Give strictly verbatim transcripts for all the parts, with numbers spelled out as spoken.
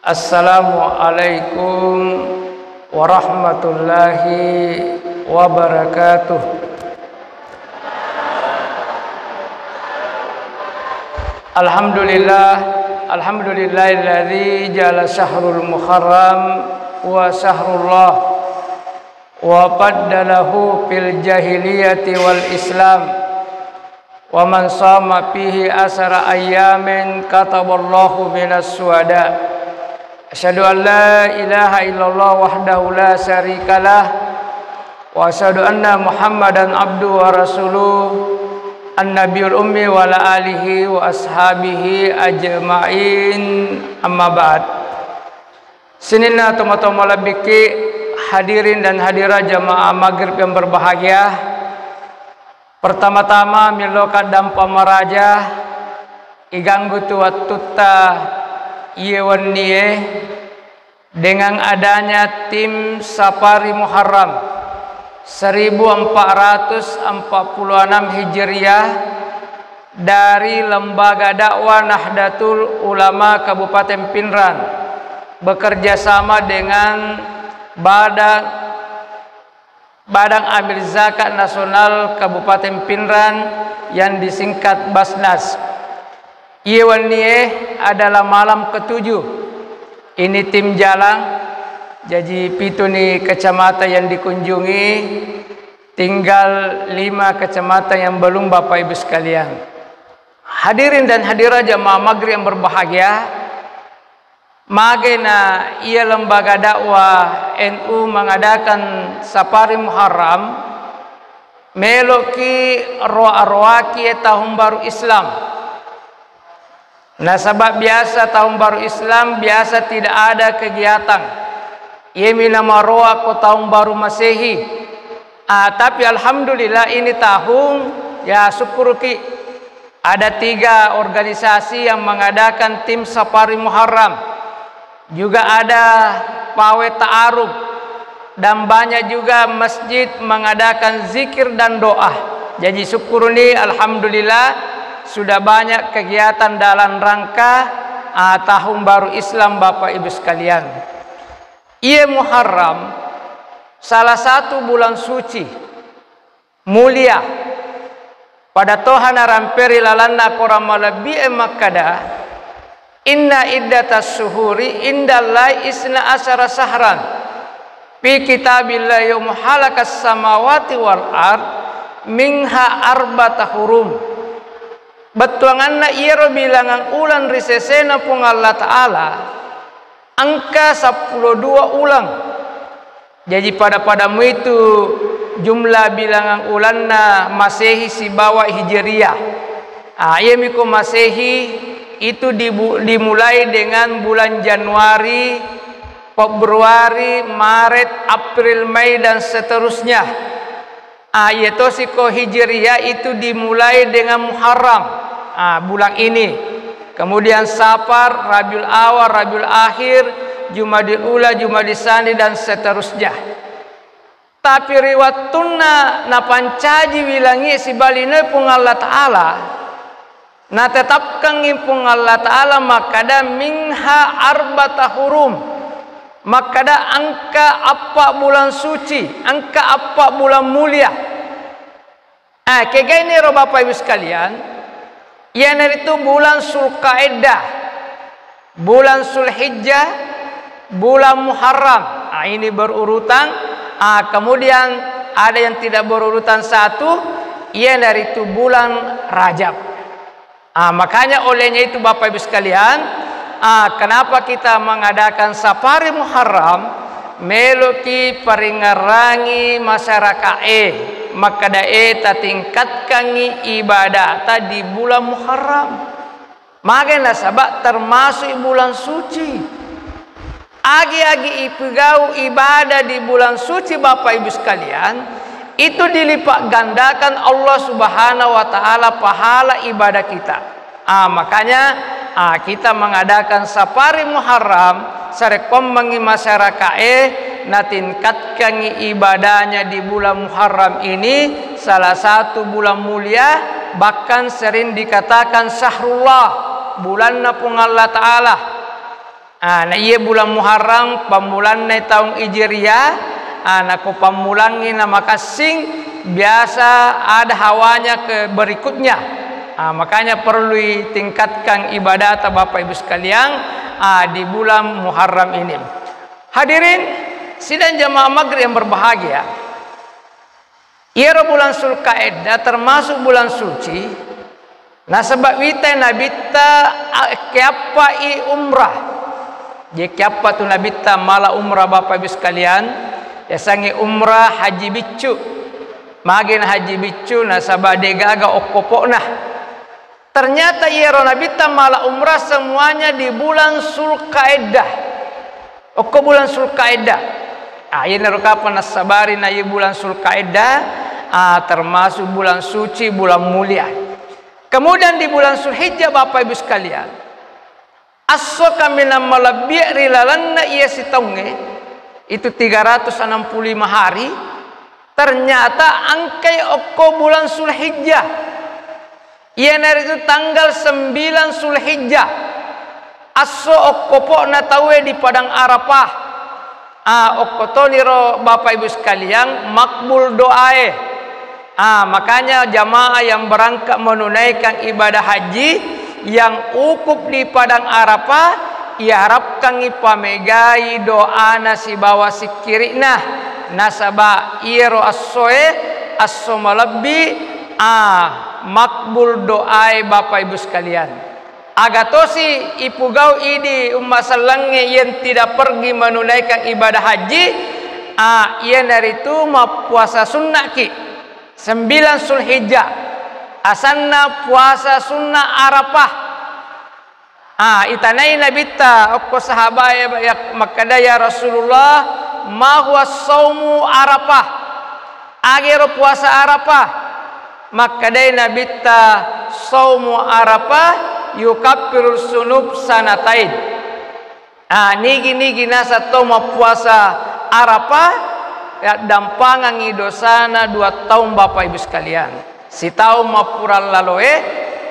Assalamualaikum warahmatullahi wabarakatuh. Alhamdulillah, alhamdulillahilladzi ja'ala syahrul Muharram wa syahrullah wa faddalahu fil jahiliyati wal Islam. Wa man shama fihi asyara ayyamin kataballahu minas syuhada. Asyhadu an la ilaha illallah wahdahu la syarikalah, wa asyhadu anna Muhammadan abduhu wa rasuluh, an-nabiyul ummi wa ala alihi wa ashabihi ajma'in, amma ba'd. Sininna tomatoa malebbikki, hadirin dan hadirat jamaah maghrib yang berbahagia. Pertama-tama, milloka dampa maraja, iganggu tu wattutta iye wennie dengan adanya tim Safari Muharram seribu empat ratus empat puluh enam Hijriah dari Lembaga Dakwah Nahdlatul Ulama Kabupaten Pinrang bekerja sama dengan Badan Badan Amil Zakat Nasional Kabupaten Pinrang yang disingkat Basnas. Iye wennie adalah malam ketujuh. Ini tim jalang, jaji pituni kecamatan yang dikunjungi, tinggal lima kecamatan yang belum, Bapak Ibu sekalian. Hadirin dan hadirat jamaah maghrib yang berbahagia, magena iya lembaga dakwah N U mengadakan Safari Muharram, meloki roa-roaki tahun baru Islam. Nasaba biasa tahun baru Islam biasa tidak ada kegiatan. Iyemi namaroa ko tahun baru Masehi. Ah, tapi alhamdulillah ini tahun, ya, sukkuruki. Ada tiga organisasi yang mengadakan tim Safari Muharram. Juga ada pawe ta'aruf dan banyak juga masjid mengadakan zikir dan doa. Jaji sukkuruni, alhamdulillah, sudah banyak kegiatan dalam rangka, ah, tahun baru Islam, Bapak Ibu sekalian. Iye Muharram salah satu bulan suci mulia. Pada toha naramperi lalanna korang malebbi'e makkada, "Inna iddatas syuhuri indallahi isna asyara syahran fi kitabillah yauma khalaqas samawati wal ard minha arbata hurum." Bettuanganna iyaro bilangang uleng ri sesena Puang Allah Ta'ala, engka seppulo dua uleng. Jaji pada-pada muitu jumlah bilangan ulanna Masehi sibawa Hijriah. Ah, iyami ko Masehi itu dibu-, dimulai dengan bulan Januari, Februari, Maret, April, Mei, dan seterusnya. Ah, iya tosi ko Hijriah itu dimulai dengan Muharram, ah, bulan ini. Kemudian Safar, Rabiul Awal, Rabiul Akhir, Jumadil Ula, Jumadil Sani, dan seterusnya. Tapi ri wettunna napancaji wilangi sibalinoi Puang Allah Ta'ala, natetapkangngi Puang Allah Ta'ala makkada, "Minha arbata hurum." Makkada engka appa bulan suci, engka appa bulan mulia. Ah, kegainiro Bapak Ibu sekalian, iyanaritu bulan Sulkaedah, bulan Sulhijjah, bulan Muharram. Ah, ini berurutan. Ah, kemudian ada yang tidak berurutan satu, iyanaritu bulan Rajab. Ah, makanya olehnya itu, Bapak Ibu sekalian, ah, kenapa kita mengadakan Safari Muharram? Meloki paringerangi masyarakae, makkadae tatingkatkangngi ibadata di bulan Muharram. Magai nasaba termasuk bulan suci. Agi-agi ipegau ibadah di bulan suci, Bapak Ibu sekalian, itu dilipat gandakan Allah Subhanahu wa Ta'ala pahala ibadah kita. Ah, makanya, ah, kita mengadakan Safari Muharram, sarekkoammengngi masyarakae natingkatkangngi ibadahnya di bulan Muharram ini, salah satu bulan mulia, bahkan sering dikatakan syahrullah, bulanna Puang Allah Ta'ala. Ah, na iye bulan Muharram pammulanna taung Hijriah, ah, nako pammulangngi na makassing, biasa ada hawanya ke berikutnya. Ah, makanya perlu ditingkatkan ibadata Bapak Ibu sekalian, ah, di bulan Muharram ini. Hadirin sidang jamaah maghrib yang berbahagia, iyaro bulan Zulkaidah termasuk bulan suci, nasaba witai Nabitta, a-, keappai umrah. Jadi keappa tu Nabitta mala umrah, Bapak Ibu sekalian, yasengnge umrah haji biccu. Magi na haji biccu, nasaba degaga okkopo'na. Ternyata iyaro Nabitta mala umrah semuanya di bulan Zulkaidah. Okko bulan Zulkaidah. Ah, iyanaro kapang nassabari na iye bulan Zulkaidah, ah, termasuk bulan suci, bulan mulia. Kemudian di bulan Zulhijjah, Bapak Ibu sekalian, esso kaminang malebbi ri lalenna iya sitaungnge, itu tiga ratus enam puluh lima hari, ternyata engkai okko bulan Zulhijjah. Iyanaritu tanggal sembilan Zulhijjah, esso okkopo'na tauwe di Padang Arafah. Ah, okko toniro Bapak Ibu sekalian, makbul doae. Ah, makanya jamaah yang berangkat menunaikan ibadah haji yang wukuf di Padang Arafah, iharapkangngi pamegai doana sibawa sikkiri'na, nasaba iyaro essoe esso malebbi, ah, makbul doae, Bapak Ibu sekalian. Aga tosi ipugau idi umma sellengnge yang tidak pergi menunaikan ibadah haji, ah, iyanaritu mappuasa sunnaki. Sembilan Zulhijjah, asanna puasa sunnah Arafah. Ah, itanai Nabitta okko sahabae, ya, makkeda, "Ya Rasulullah, ma huwa saumu Arafah?" Agero puasa Arafah? Makkedai Nabitta, "Saumu Arafah yukaffiru sunub sanatain." Ah, nigi-nigi naseng tau mappuasa Arafah, yaddampangangngi dosana dua taung, Bapak Ibu sekalian. Sitaung mappurallaloe,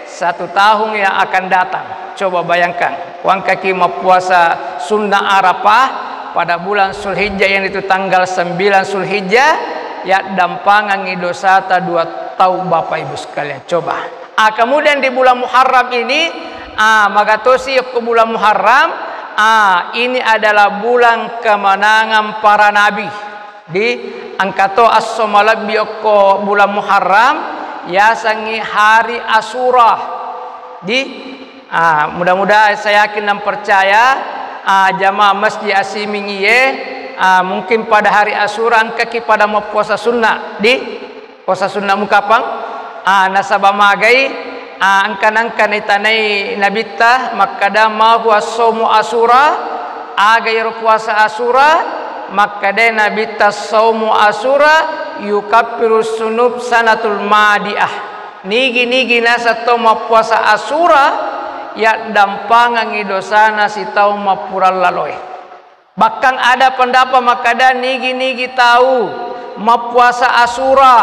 satu tahun yang akan datang. Coba bayangkan, wangkaki mappuasa sunnah Arafah pada bulan Zulhijjah, yang itu tanggal sembilan Zulhijjah, yaddampangangngi dosata dua taung, Bapak Ibu sekalian. Coba. Ah, kemudian di bulan Muharram ini, ah, magatosi okko bulan Muharram, ah, ini adalah bulan kemenangan para nabi. Di engkato esso malebbi okko bulan Muharram, yasengngi hari Asyura. Di, ah, mudah-mudahan saya yakin dan percaya, ah, jamaah Masjid Asiming iye, ah, mungkin pada hari Asyura engkaki pada mappuasa sunnah. Di Puasa sunnah mukapang, ah, nasaba magai, ah, engka-, nangka naitanai Nabitta makkeda, "Ma huwa saumu Asyura?" Aga iyaro puasa Asyura? Makkeda Nabitta, "Saumu Asyura yukaffiru sunub sanatul madiah." Nigi-nigi naseng tau mappuasa Asyura, yaddampangangngi dosana sitaung mappurallaloe. Bahkan ada pendapat makkeda, nigi-nigi tau mappuasa Asyura,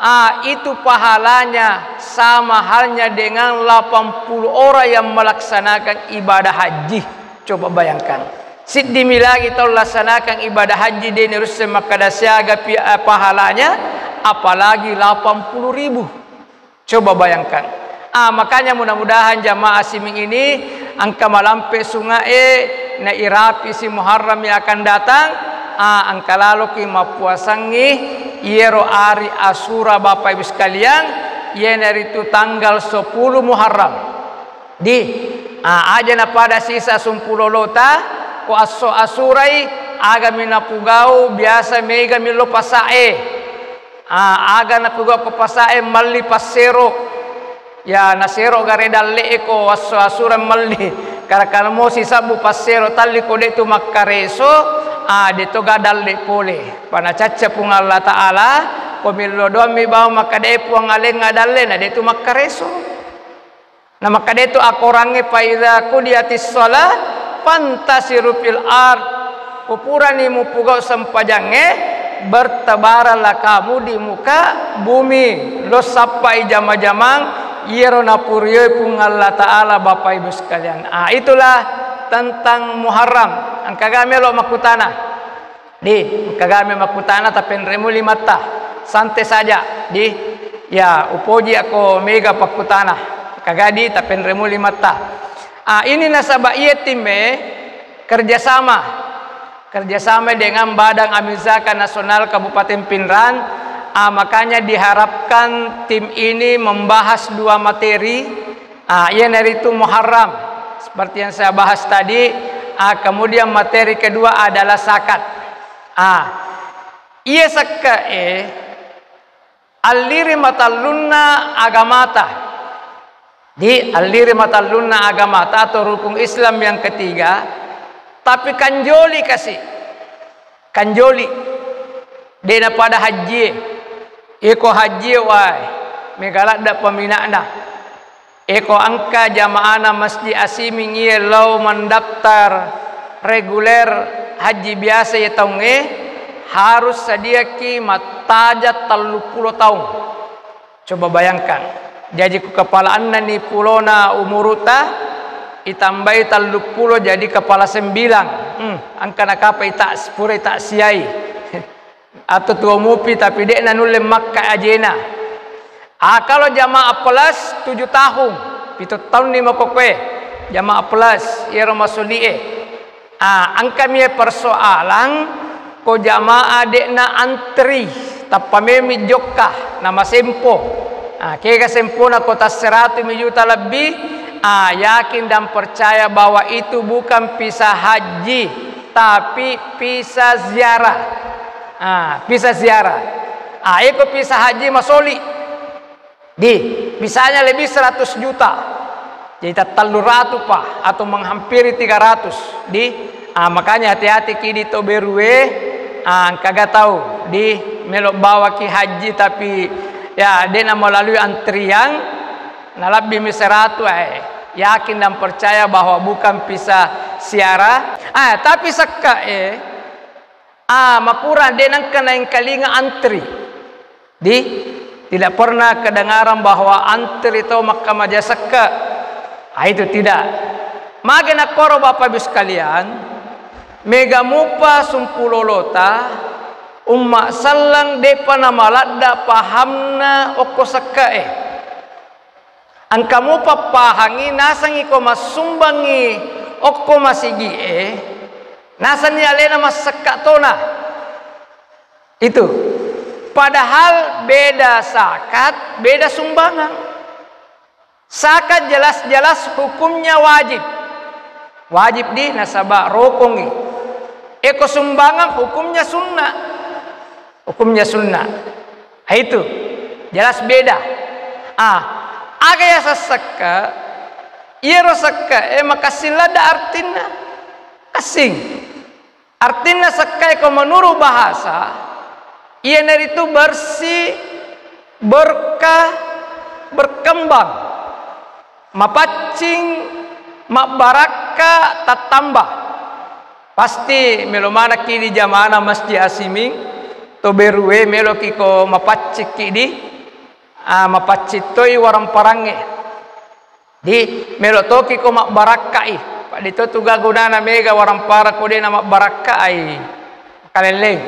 ah, itu pahalanya sama halnya dengan delapan puluh orang yang melaksanakan ibadah haji. Coba bayangkan, siddimi lagi tau laksanakan ibadah haji, de narusse makkeda siaga pi-, eh, pahalanya, apalagi delapan puluh ribu. Coba bayangkan. Ah, makanya mudah-mudahan jamaah Siming ini engka malampe sungae, na irapi si Muharram yang akan datang, ah, engka laloki mappuasangngi iyero ari Asyura, Bapak Ibu sekalian, iyanaritu tanggal sepuluh Muharram. Di, ah, aja na pada sisa sumpulolota, ko esso Asyurai, agami napugau, biasa megami lo pasae. Ah, aga napugau ko pasae, melli passero. Ya, nasero gare dalle'e ko esso Asyura melli. Karakana mo sisabbu passero talli ko de'tu makkareso, ah, de'to ga dalle pole. Pana cacca Puang Allah Ta'ala, ko millo doang mi bawang makkeda Puang alengnga dalle, na de'tu makkareso. Na makkeda tu akorangnge, "Fa idza qudiyatis shalah fantasiru fil ard." Ko purani mupugau sempajangnge, bertebaranlah kamu di muka bumi. Lo sappai jama-jamang iyero napurioi Puang Allah Ta'ala, Bapak Ibu sekalian. Ah, itulah tentang Muharram, engkaga melo makkutana? Di, engkaga me makkutana, tapenremu limatta. Santai saja, di. Ya, upoji ako mega pakkutana. Engkaga di, tapenremu limatta. Ah, ini nasaba iya timme kerjasama. Kerjasama dengan Badan Amil Zakat Nasional Kabupaten Pinrang. Ah, makanya diharapkan tim ini membahas dua materi. Ah, iyanaritu Muharram, seperti yang saya bahas tadi. Ah, kemudian materi kedua adalah zakat. Ah, iya sekke'e alliri matallunna agamata. Di alliri matallunna agamata atau rukun Islam yang ketiga, tapi kanjoli kasi. Kanjoli. De'na pada hajjie. Iko hajjie, wae, mega ladde pamina'na. Eko engka jamaana Masjid Asiming iye lao mendaftar reguler haji biasa iye taungnge, harus sadiaki mattaja telluppulo taung. Coba bayangkan. Jaji ku kepala ennenni pulona umuruta, itambai telluppulo jadi kepala sembilang. Hmm, engka nakapa ita, pura ita siai. Atau tuo mupi tapi de'na nulle makka ajena. Ah, kalau jamaah plus tujuh tahun, pitu taunni makokoe jamaah plus, iyaro masoli'e. Ah, engkami persoalan ko jamaah de'na antri, tappa memi jokka, namasempo. Ah, kega sempona ko tasseratu mi juta lebbi, ah, yakin dan percaya bahwa itu bukan visa haji, tapi visa ziarah. Ah, visa ziarah. Ah, iko visa haji masoli. Di, misalnya lebih seratus juta. Jadi tattellu ratu pa atau menghampiri tiga ratus. Di, ah, makanya hati-hati ki di to berue, ah, engkaga tau di melo bawaki haji tapi ya de'na melalui antrian, nalabbi mi seratu, eh, yakin dan percaya bahwa bukan visa ziarah. Ah, tapi sekke'e, ah, makurang de' nengka naengkalinga antri. Di, tidak pernah kedengaran bahwa antri to makkamaja sekke. Ah, itu tidak. Mage nakkoro Bapak Ibu sekalian, mega mupa sumpulolota, umma selleng de'pa namaladda pahamna okko sekke'e. Engka mupa pahangi nasengngi ko massumbangngi okko masigi'e, nasenni alena massekka tona. Itu. Padahal beda zakat, beda sumbangan. Zakat jelas-jelas hukumnya wajib. Wajib di nasaba rokongi. Eko sumbangan hukumnya sunnah. Hukumnya sunnah. Ah, itu. Jelas beda. Ah, aga yaseng sekke, iyaro sekke, eh, makassing ladde artinna. Assing. Artinna sekke ko menurut bahasa, iyanaritu bersih, berkah, berkembang. Mapaccing, mabbarakka, tattamba. Pasti melo manakki di jamaana Masjid Asiming, to berue meloki ko mapaccikki di, ah, mapaccing toi warang parangnge. Di, melo toki ko mabbarakkai. Paddi to tuga gunana mega warang parang ko de na mabbarakkai. Kalelleng.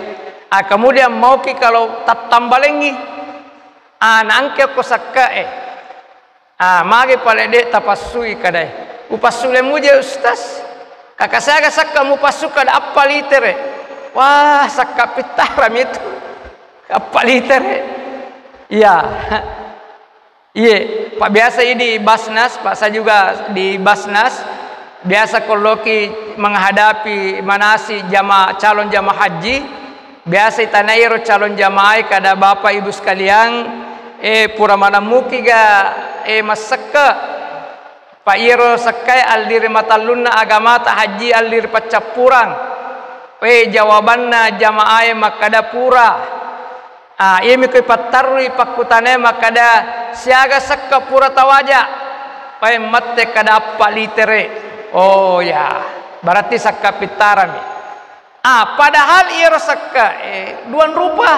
Ah, kemudian mauki kalau tattambalengi. Ah, naangke ko sekke'e. Ah, mage pale de tapassui kadai. Upassu le muje Ustaz. Kaka siaga sakka mupassu kada appa litere. Wah, sakka pittara mitu. Appa litere. Iya. Iye, Pak, biasa idi Basnas, Pak, saya juga di Basnas. Biasa kolloki menghadapi manasi jama-, calon jamaah haji. Biasa itanai ro calon jamaah kada Bapak Ibu sekalian, eh, pura manammuki ga, eh, massekke. Pak, iyaro sekkai alliri matallunna agamata haji alliri paccappurang. Eh, jawabanna jamaah makkada pura. Ah, iyami ko ipattarui pakkutanae makkada, "Siaga sekka pura tawaja?" Paeng mette kada appa litere. Oh ya, berarti sakka pittarami. Ah, padahal iyaro sekka, eh, duang rupa.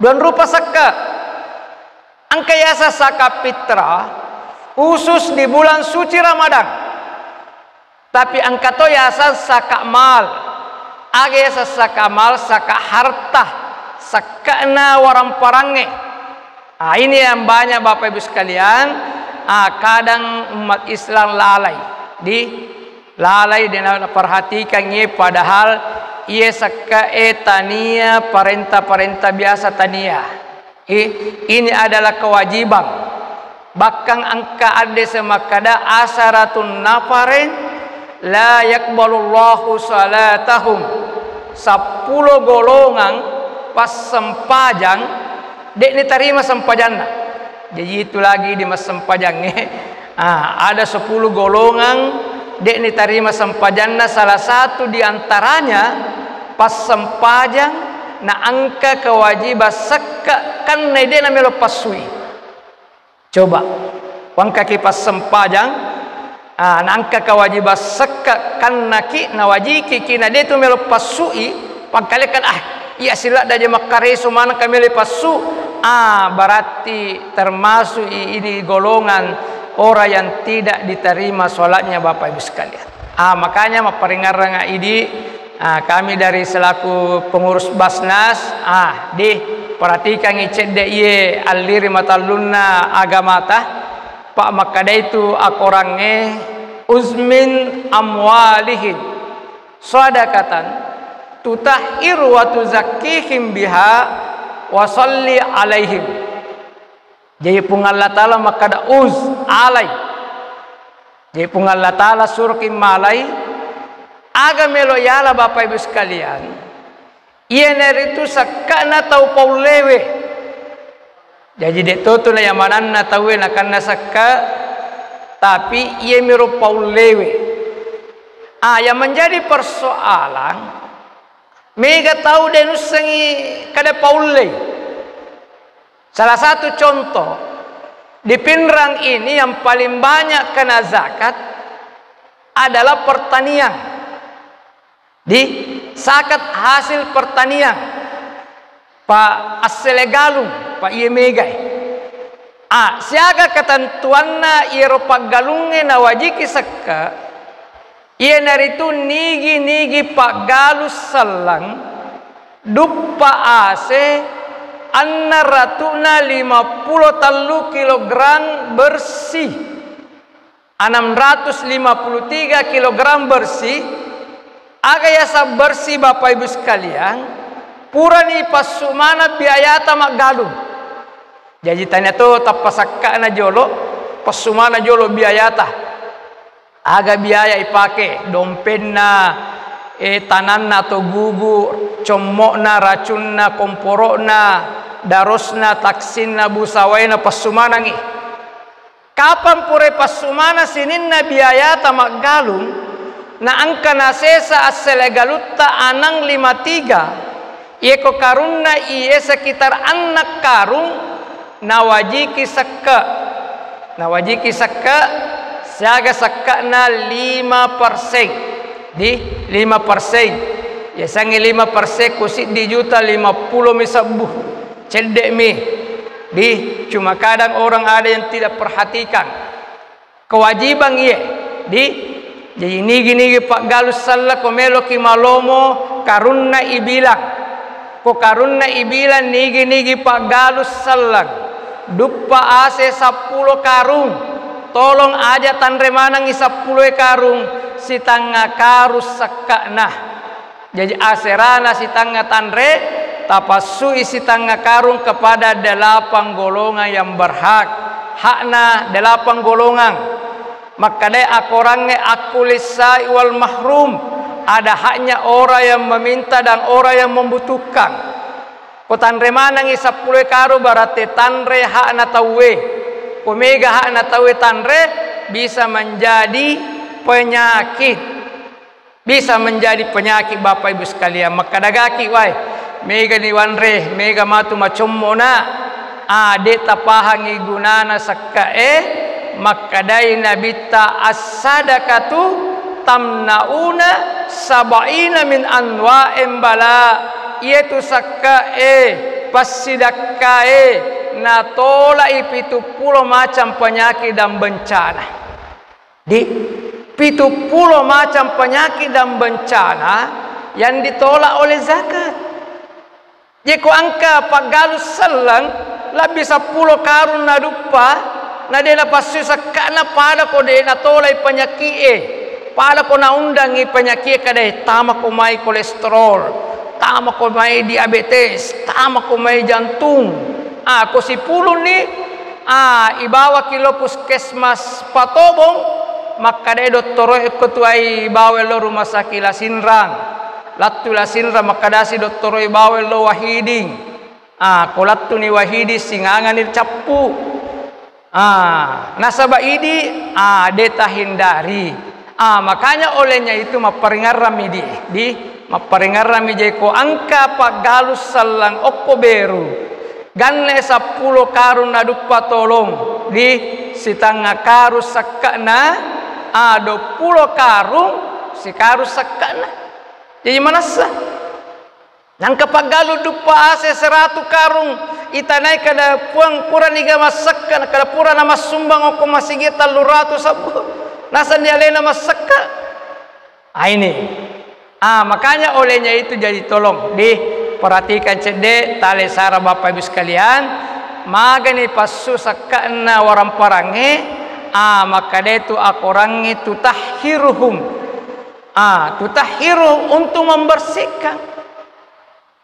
Duang rupa sekka. Engka yasa saka fitrah khusus di bulan suci Ramadan. Tapi engka to yaseng saka mal. Aga yaseng saka mal, saka harta, sekka'na waramparangnge. Ah, ini yang banyak Bapak Ibu sekalian, ah, kadang umat Islam lalai. Di lalai de' naperhatikan ye, padahal iye sekke'e tania parenta-parenta biasa tania. I-, ini adalah kewajiban. Bahkan engka hadis makkada, "Asharatun nafarin la yaqbalullahu salatahum." Seppulo golongang passempajang, de' nitarima sempajanna. Jadi itu lagi di massempajangnge. Ah, ada sepuluh golongang de' nitarima sempajanna, salah satu di antaranya passempajang na engka kewajiban sekke' kanna de' namelo passui. Coba, wangkaki passempajang, ah, na engka kewajiban sekke' kannaki, nawajikiki, na de' tu melo passui, pangkalekan, ah, iya siladda je makkareso maneng ka melo passu, ah, berarti termasuk i-, ini golongan orang yang tidak diterima sholatnya, Bapak Ibu sekalian. Ah, makanya mapparingarranga idi, ah, kami dari selaku pengurus Basnas, ah, di perhatikangi cedde' iye alliri matallunna agamata, Pak, makkadai tu akorangnge, "Khudz min amwalihim shadaqatan tutahhiruhum wa tuzakkihim biha wa shalli 'alaihim." Jadi Puang Allah Ta'ala makkada, "Khudz, alai." Jadi Puang Allah Ta'ala suroki malai, aga melo yala Bapak Ibu sekalian, iyanaritu sekka'na tau paullewe. Jaji de' to tu nayamananna tauwe nakanna sekke', tapi iyemiro paullewe. Ah, yang menjadi persoalan, mega tau de' nussengi kada paullei. Salah satu contoh, di Pinrang ini yang paling banyak kena zakat adalah pertanian. Di zakat hasil pertanian, pa assele galung, pa iye megai. A, siaga ketentuanna iyero paggalungnge nawajiki sekke', iyanaritu nigi-nigi paggalu selleng, duppa ase, enneng ratu'na lima pulo tellu kilogram bersih. Enam ratus lima puluh tiga kilogram bersih, aga yaseng bersih, Bapak Ibu sekalian, purani passu maneng biayata maggalung. Jaji tania to tappa sekka'na jolo, passu maneng jolo biayata. Aga biaya ipake, dompenna, eh, tananna atau gugu, commo'na, racunna, komporo'na, darosna, taksinna, busawaena, passu manengngi. Kapang purai passu maneng sininna biayata maggalung, na engka nasesa assele galutta enneng lima tiga, iyeko karunna iye sekitar enneng karung, nawajiki sekke'. Nawajiki sekke', siaga sekke'na lima persen. Di lima persen. Yasengnge lima persen ku siddi juta lima pulo mi sebbu. Cedde'mi. Di, cuma kadang orang ada yang tidak perhatikan kewajiban iye. Di, jadi nigi-nigi paggalu selleng ko meloki malomo karunna ibilang. Ko karunna ibilang nigi-nigi paggalu selleng. Duppa ase seppulo karung. Tolong aja tanre manengngi seppulo karung, sitangnga karung sekke'na. Jaji aserana sitangnga tanre, tapassui sitangnga karung kepada delapan golongan yang berhak. Hakna delapan golongan. Makkadai akorangnge akkulisai wal mahrum. Ada haknya orang yang meminta dan orang yang membutuhkan. Ko tanre manengngi seppulo karung, berarti tanre hakna tauwe. Ko mega hakna tauwe tanre, bisa menjadi penyakit. Bisa menjadi penyakit, Bapak Ibu sekalian. Makkadagaki, wai, mega ni wanre, mega matu macommo na. Ah, de' tapahangi gunana sekke'e, makkadai Nabitta, "As-sadaqatu tamna'una sab'ina min anwa'in bala." Iyatu sekke'e, passidakkae, natolai pitu pulo macam penyakit dan bencana. Di, Pitu pulo macam penyakit dan bencana yang ditolak oleh zakat. Jeko engka paggalu selleng lebbi seppulo karung naduppa, na de napassui sekka'na, pada ko de natolai penyakit e, pada ko naundangi penyakit e, kada e, tama ko mai kolesterol, tama ko mai diabetes, tama ko mai jantung. Ah, ko sipulunni, ah, ibawaki lo puskesmas Patobong, makkadai dottoroe ko tuai bawai lo rumah sakit Lasinrang. Lattu Lasinrang, makkadasi dottoroe bawai lo Wahiding. Ah, ko lattuni Wahiding, singangani cappu. Ah, nasaba idi, ah, de tahindari. Ah, makanya olehnya itu mapparingarrami di, di, mapparingarrami jeko engka paggalu selleng okko beru. Ganne seppulo karung naduppa tolong di, sitangnga karung sekke'na, ah, duappulo karung sikarung sekke'na. Jadi manessa. Nangka paggalu duppa ase seratu karung, itanai kada Puang pura niga massekka, kada pura namassumbang okko masigi tellu ratu sabbu. Nasenni alena massekka. Ah, ini. Ah, makanya olehnya itu jadi tolong diperhatikan cedde, tale sara Bapak Ibu sekalian, magani passu sekke'na waramparang e, ah, makkada itu akorangnge tutahhiruhum. Ah, tutahhiruhum untuk membersihkan.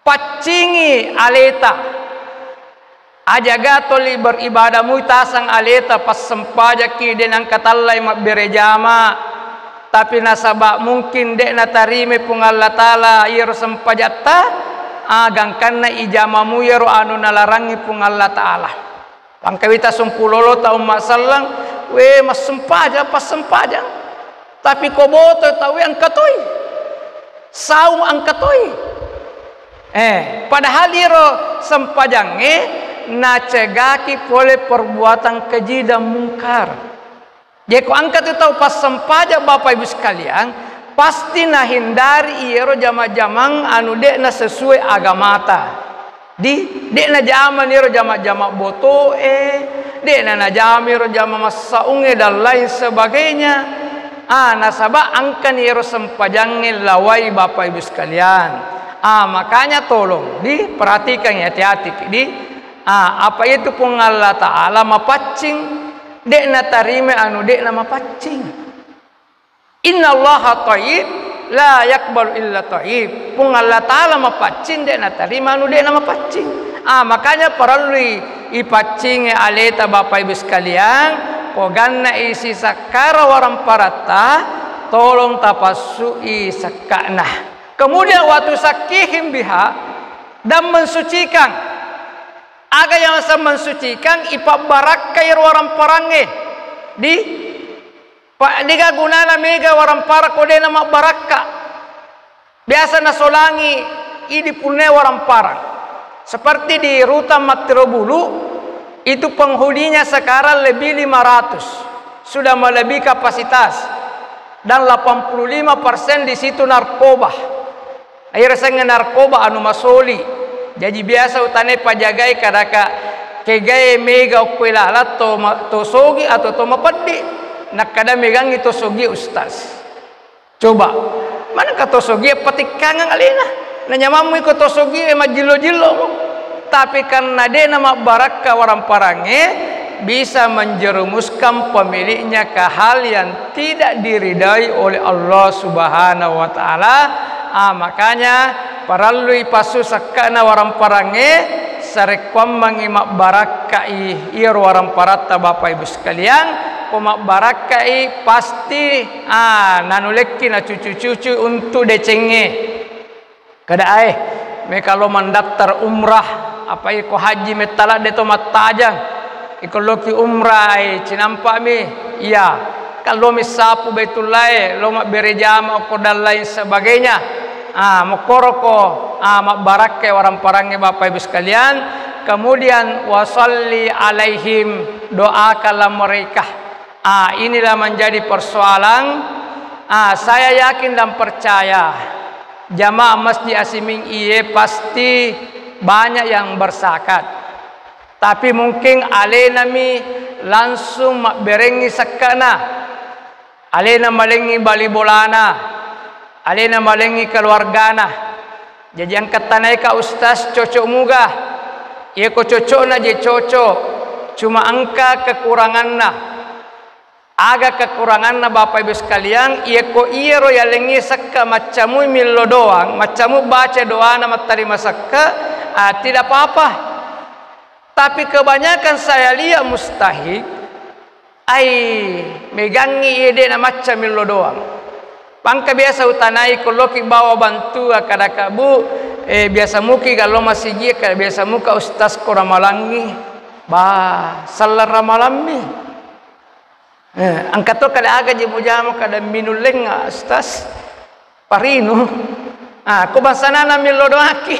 Paccingi aleta. Ajaga toli beribadahmu, tasang aleta, passempajaki, de nangka tallai mabbere jama. Tapi nasaba mungkin de natarime Puang Allah Ta'ala iyaro sempajatta, agangkanna ijamamu iyaro anu nalarangi Puang Allah Ta'ala. Pangkawita sumpulolo ta umma selleng, we, massempajang, passempajang. Tapi ko boto tauwe engka toi. Saung engka toi. Eh, padahal iro sempajangnge nacegaki pole perbuatan keji dan mungkar. Jeko engka tu tau passempajang, Bapak Ibu sekalian, pasti nahindari iyaro jama-jamang anu de'na sesuai agamata. Di, de'na jamani ro jama-jama botoe, de'na najamai ro jama massaungnge dan lain sebagainya. Ah, nasaba engkani ero sempajangnge lawai, Bapak Ibu sekalian. Ah, makanya tolong diperhatikan, hati-hati, di. Ah, apa itu Puang Allah Ta'ala mapaccing, de'na tarima anu de'na mapaccing. Innallaha thayyib la yaqbalu illa thayyib. Puang Allah Ta'ala mapaccing, de natarima anu de namapaccing. Ah, makanya parellui ipaccingi aleta, Bapak Ibu sekalian, ko ganna isi sakkara waramparatta, tolong tapassui sekka'na. Kemudian, wa tuzakkihim biha, dan mensucikan. Aga yang mensucikan, ipabbarakkai ro waramparangnge. Di Pa, dega gunana mega waramparang ko de namabbarakka. Biasa nasolangi idi punna waramparang. Seperti di Rutan Mattiro Bulu, itu penghuninya sekarang lebih lima ratus, sudah melebihi kapasitas, dan delapan puluh lima persen di situ narkoba. Iyaro sengnge narkoba anu masoli. Jaji biasa utane pajagai kadaka kegae mega okko ilalang to ma-, to sogi atau to mapeddi. Nakkada megangngi to sogi, Ustaz. Coba, manengka to sogi patikkangang alena. Nanyamammu iko to sogi e majjillo-jillo. Tapi karena de namabbarakka waramparangnge, bisa menjerumuskan pemiliknya ke hal yang tidak diridai oleh Allah Subhanahu wa Ta'ala. Ah, makanya parellui passu sekka'na waramparangnge, sarekkuammengngi mabbarakkai iyaro waramparatta, Bapak Ibu sekalian. Ko mabbarakkai, pasti, ah, nanulekki nacucu-cucu untuk decengnge. Kada ae, meka lo mandaftar umrah, apa iko haji mettala de to mattajang, iko loki umrah e, cinampami, iya, kan lo missapu Baitullah e, lo mabbere jama okko dan lain sebagainya. Ah, mokkoroko, ah, mabbarakkai waramparangnge, Bapak Ibu sekalian. Kemudian, wasalli alaihim, doakanlah mereka. Ah, inilah menjadi persoalan. Ah, saya yakin dan percaya jamaah Masjid Asiming iye pasti banyak yang berzakat. Tapi mungkin alenami langsung mabberengngi sekka'na. Alena malengngi bali bolana, alena malengngi keluargana. Jaji engka tanaika ustaz cocok muga. Iya ko cocokna je cocok, cuma engka kekuranganna. Aga kekuranganna, Bapak Ibu sekalian? Iya ko iyaro yalengngi sekka maccamui millo doang, maccamu baca doana mattarima sekka, ah, tidak apa-apa. Tapi kebanyakan saya lihat mustahik, ai, megangngi iya de'na macca millo doang. Pangka biasa utanai ko loki bawa bantu, akkadaka, "Bu, eh, biasa muki gallo masigi, ka biasa muka ustaz ko ramalangngi." Ba, sallang ramalammi. Eh, engka to kada aga je mujama kada minullengnga, ustaz. Parinu. Ah, ko bangsanana millo doaki.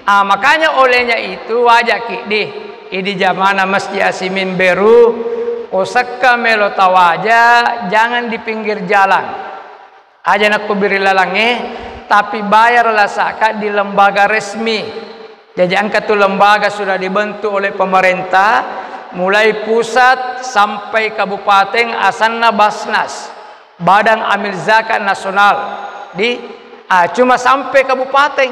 Ah, makanya olehnya itu wajaki di, idi jamana Masjid Asimimberu, ko sekka melo tawaja, jangan di pinggir jalan. Aja nakko biri lalangnge, tapi bayar lasaka di lembaga resmi. Jaji engka tu lembaga sudah dibentuk oleh pemerintah, mulai pusat sampai kabupaten, asanna Basnas, Badan Amil Zakat Nasional. Di, ah, cuma sampai kabupaten.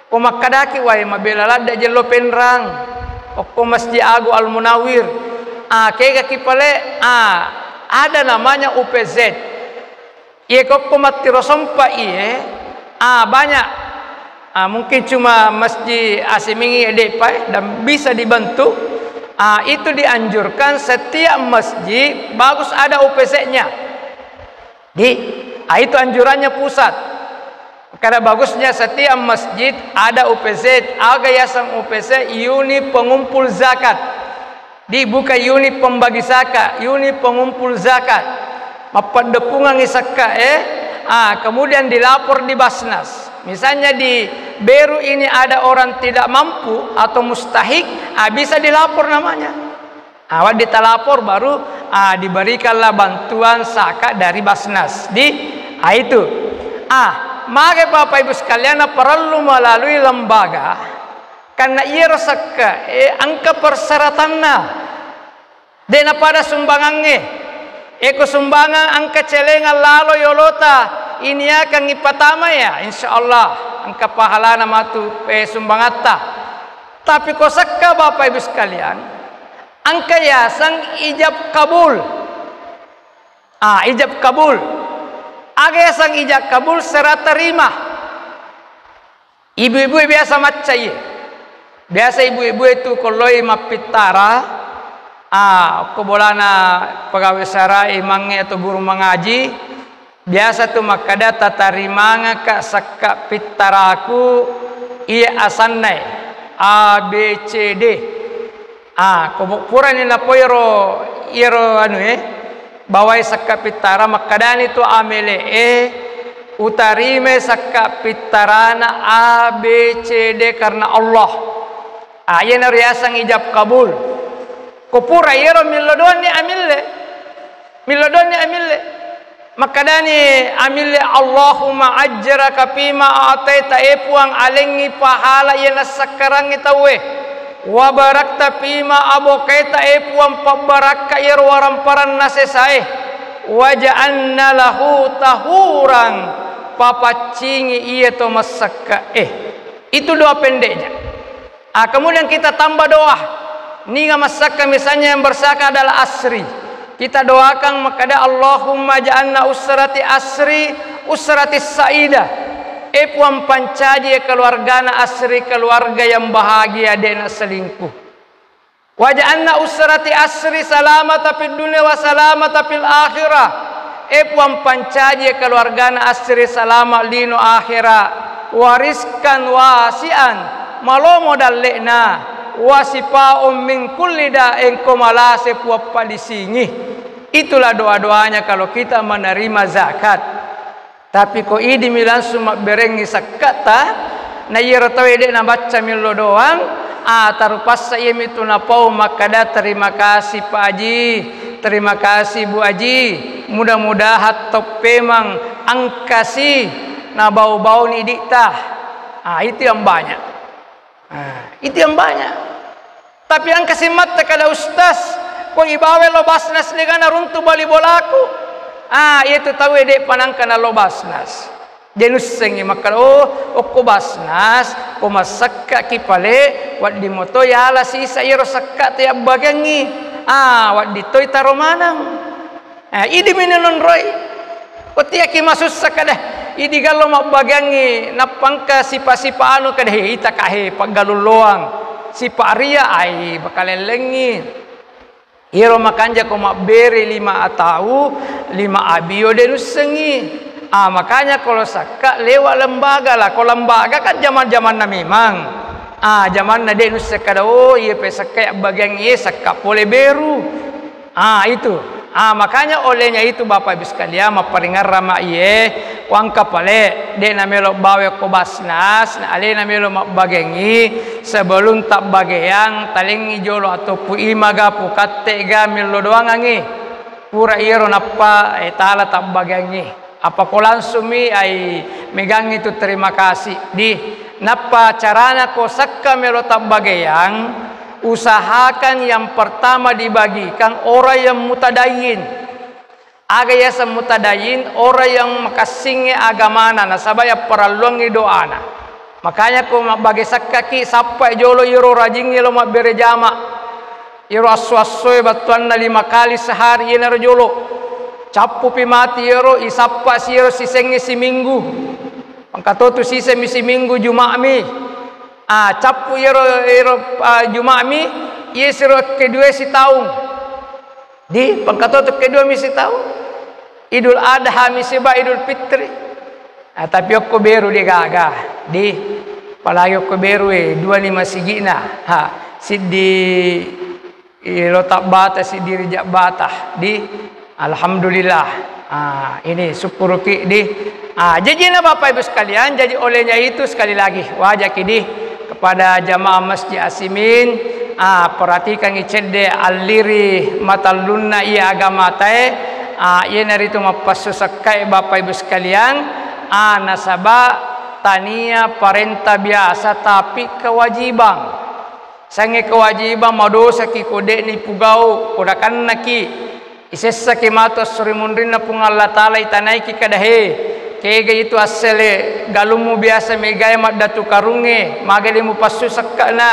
Ko makkadaki, "Wae, mabela ladde jello Penrang, okko Masjid Agung Al Munawir." Ah, kegaki pale, ah, ada namanya U P Z. Iye kokko mattiro sompa iye, ah, banyak. Ah, mungkin cuma Masjid Asimingi de'pa, eh, dan bisa dibantu. Ah, itu dianjurkan setiap masjid bagus ada U P Z-nya. Di, ah, itu anjurannya pusat. Karena bagusnya setiap masjid ada U P Z, aga yaseng U P Z, unit pengumpul zakat. Dibuka unit pembagi zakat, unit pengumpul zakat. Mappaddepungangi sekka, eh, ah, kemudian dilapor di Basnas. Misalnya di Beru ini ada orang tidak mampu atau mustahik, ah, bisa dilapor namanya. Ah, wedding talapor baru, ah, diberikanlah bantuan zakat dari Basnas. Di, ah, itu. Ah, maka Bapak Ibu sekalian, perlu melalui lembaga. Karena iyaro sekka, eh, engka persyaratanna. De' napada sumbangangnge. Eko sumbangang engka celengang lalo yolota, iniakang ipatama ya, insya Allah engka pahalana matu, eh, sumbangatta. Tapi ko sekka Bapak Ibu sekalian, engka yaseng ijab kabul. Ah, ijab kabul. Aga yaseng ijab kabul, serah terima. Ibu-ibu biasa macca iye. Biasa ibu-ibu itu ko loi mappittara, ah, ko bolana pegawai syara, imangnge atau guru mengaji, biasa tu makkada, "Tatarimangaka sekka pittaraku, iye asannae A B C D." Ah, ko bu-, purani napoiro iyaro anu, eh, bawai sekka pittara, makkadani tu amele, eh, utarimai sekka pittarana A B C D karena Allah. Ah, iyana riaseng ijab kabul. Ko pura iyaro millo doanni amille. Millo donni amille. Makkadani amille, "Allahumma ajraka fima a'taita," e Puang, alengngi pahala iya nassakkarangngi tauwe. "Wa barakta fima abqaita," e Puang, pabbarakka iyaro waramparang nasesae. "Waj'alna lahu tahuran," papaccingi iya to massakka e. Itu doa pendeknya. Ah, kemudian kita tambah doa. Ninga massakka misalnya yang berzakat adalah asri. Kita doakan makkada, "Allahumma ja'alna usrati asri, usrati sa'idah." E Puang, pancaji keluargana asri, keluarga yang bahagia, de'na selingkuh. "Waj'alna usrati asri salamata fid dunya wa salamata fil akhirah." E Puang, pancaji keluargana asri salama lino akhira, wa rizqan wasi'an, malomo dalle'na, wa syifa'un min kulli da, engko malase Puang padisingi. Itulah doa-doanya kalau kita menerima zakat. Tapi ko idimi langsung mabberengngi sakka'ta, na iyaro tauwe de' nabacca millo doang, ah, tarupassa iyami tu napau makkada, "Terima kasih Pak Haji, terima kasih Bu Haji, mudah-mudahan toppemang engkasi nabau-bauni idi'ta." Ah, itu yang banyak. Ah, itu yang banyak. Tapi engka simmatta kada, "Ustaz, ko ibawa lo Basnas degana runtu bali bolaku." Ah, iyatu tauwe de'pa nangka nallo Basnas. De' nussengngi makkeda, "Oh, okko Basnas, ko massakkaki pale, wedding moto yala sisa iyaro sakka te yabbagiangngi." Ah, wedding toi taro maneng. Eh, idi mi ninonroi. Ko tiaki masussa kada, idi gallo mabbagiangngi, nappa engka sipa-sipa anu kada, he, ita ka, he, paggalulloang. Sipa ria, ai, bakalellengngi. Iyaro makanja ko mabbere lima atau, lima abio de' nussengngi. Ah, makanya ko lo sakka lewa lembaga lah. Ko lembaga kan jaman-jamanna memang. Ah, jamanna de' nusse kada, oh, iya pe sakka yabbagiangngi, sakka pole beru. Ah, itu. Ah, makanya olehnya itu, Bapak Ibu sekalian, mapparingerrang ma iye, wangka pale, de' namelo bawa ko Basnas, na alena melo mabbagiangngi, sebelum tabbagiang, talengngi jolo atau pu imaga, pu katte ga, millo doangangngi. Pura iyaro nappa, eh, tala tabbagiangngi. Apa ko langsung mi ai megangngi tu terima kasih. Di, nappa carana ko sakka melo tabbagiang, usahakan yang pertama dibagikan orang yang mutadayin. Aga yaseng mutadayin, orang yang makassingnge agamana, nasaba yapparelluangngi doana. Makanya ko mabbage sakkaki, sappai jolo iyaro rajingnge lo mabbere jama. Iyaro asso-assoe battuanna lima kali sehari, iyanaro jolo. Cappupi mati iyaro, isappa si iyaro sisengnge siminggu. Engka totu siseng mi siminggu Juma'mi. Ah, cappu iyaro, iyaro, ah, Juma'mi, iya siro kedua sitaung. Di, pengkatoto kedua mi sitaung. Idul Adha mi siba Idul Fitri. Ah, tapi okko beru de' gaga. Di, apalagi okko beru, eh, dua ni masigi'na. Ha, siddi, eh, lo tabbata, siddi rijak bata. Di, alhamdulillah. Ah, ini syukuruki di. Ah, jajina Bapak Ibu sekalian, jadi olehnya itu sekali lagi wajaki di kepada jamaah Masjid Asimin, ah, perhatikangngi cedde alliri matallunna iya agamatae, ah, iyanaritu mappassu sekkae Bapak Ibu sekalian, ah, nasaba tania parenta biasa tapi kewajiban. Sangnge kewajiban madosaki ko de'ni pugau, ko dakannaki. Isessaki matu esso ri munrinna Puang Allah Ta'ala, itanaiki kada, he, kega itu assele galummu biasa megae maddatu karungnge, magai de mupassu sekka'na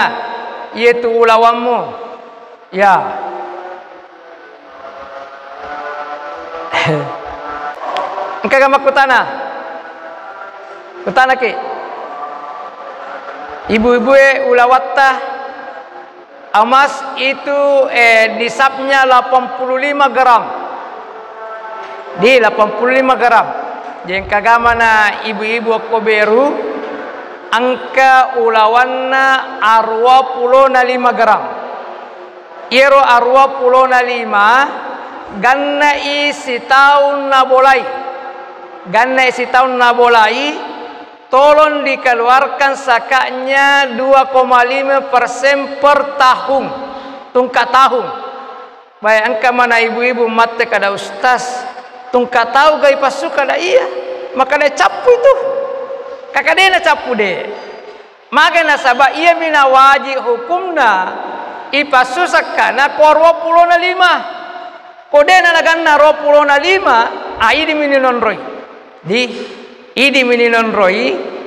iyatu ulawammu. Ya. Engkaga makkutana? Kutanaki. Ibu-ibue, ulawatta emas itu, eh, nisabnya delapan puluh lima gram. Di delapan puluh lima gram. Jengkagamana ibu-ibu okko beru, engka ulawanna arua pulona lima gram. Iyaro arua pulona lima, gannai sitaung nabolai. Gannai sitaung nabolai, tolong dikeluarkan saka'nya dua koma lima persen per tahun. Tungka tahun. Bae, engka mana ibu-ibu matte kada, "Ustaz, tungka tau ga ipassu kada?" Iya. Makada cappu itu. Kakadena cappu de. Magai nasaba iyami nawaji hukumna ipassu sakkana ko arua pulona lima. Ko de'na naganna arua pulona lima, a, idimi ninonroi. Di, idimi ninonroi,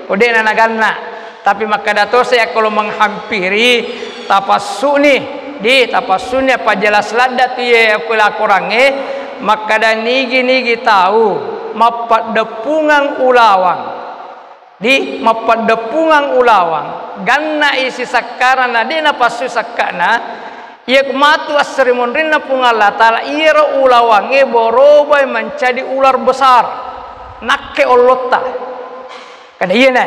ko de'na naganna. Tapi makkada to saya kalau menghampiri, tapassuni, di, tapassuni apa jelas ladda tu ye aku lakorangnge, makkada nigi-nigi tau mappaddeppungang ulawang. Di, mappaddeppungang ulawang, ganna'i sisakkarang na de' napassu sakka'na, iya ku matu assarimunrinna Puang Allah Ta'ala, iyaro ulawangnge borobai mancaji ular besar, nakke ollotta. Kada iyana,